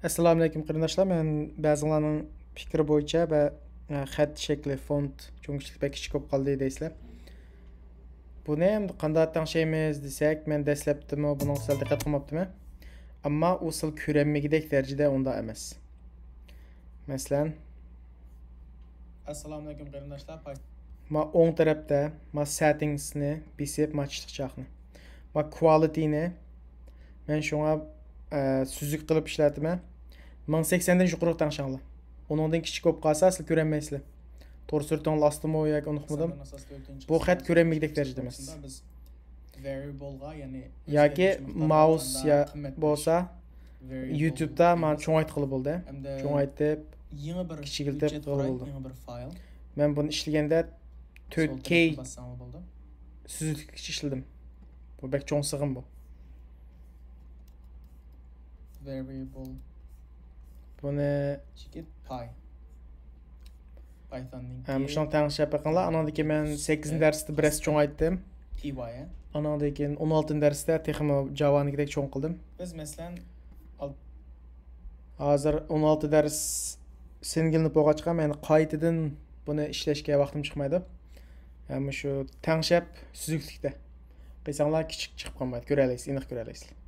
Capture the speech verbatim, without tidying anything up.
ئەسسالامۇئەلەيكۇم قېرىنداشلار، مەن بەزىڭلارنىڭ پىكرى بويىچە بە خەت شەكلى، فونت چوڭ كىچىك بەك كىچىك بولۇپ قالدى دەيسىلەر. بۇنى ئەمدى قانداق تەڭشەيمىز دېسەك، مەن دەسلەپتىمۇ بۇنىڭغا سەل دىققەت قىلماپتىمەن. ئەمما ئۇ سەل كۆرەلمىگۈدەك دەرىجىدە ئۇنداق ئەمەس. مەسىلەن، ئەسسالامۇئەلەيكۇم قېرىنداشلار. پاي- ما ئوڭ تەرەپتە ما سېتتىڭسنى بېسىپ، ما چىشلىق چاقنى، ما كۋالىتىنى مەن شۇڭا ئە، سۈزۈك قىلىپ ئىشلەتىمەن. مىڭ سەكسەندىن يۇقىرىغا تەڭشەڭلار. ئۇنىڭدىن كىچىك بولۇپ قالسا، سىلەر كۆرەلمەيسىلەر. تور سۈرىتىڭلار ئاستىمۇ ياكى ئۇنداقمىدۇ؟ بۇ خەت كۆرەلمىگۈدەك دەرىجىدە ئەمەس. ياكى ماۋس يا بولسا يۇتۇبتا مانا چوڭايتقىلى بولدى. چوڭايتىپ، كىچىكلىتىپ قىلغىلى بولدى. مەن بۇنى ئىشلىگەندە تۆت كەي سۈزۈكلۈككىچە ئىشلىدىم. بۇ بەك چوڭ سىغىم بۇ. بۇنى ھە، مۇشۇنىڭ تەڭشەپ بېقىڭلار. ئانىڭدىن كېيىن مەن سەككىزىنچى دەرستە بىر ئاز چوڭايتتىم. ئانىڭدىن كېيىن ئون ئالتىنچى دەرستە تېخىمۇ جاۋانىڭكىدەك چوڭ قىلدىم. بىز مەسىلەن، ھازىر ئون ئالتە دەرس سىڭگىلىنىپ بولغاچقا، مەن قايتىدىن بۇنى ئىشلەشكە ۋاقتىم چىقمايدۇ. ھە، مۇشۇ تەڭشەپ سۈزۈكلۈكتە قىلساڭلار كىچىك چىقىپ قالمايدۇ. كۆرەلەيسىز، ئېنىق كۆرەلەيسىز.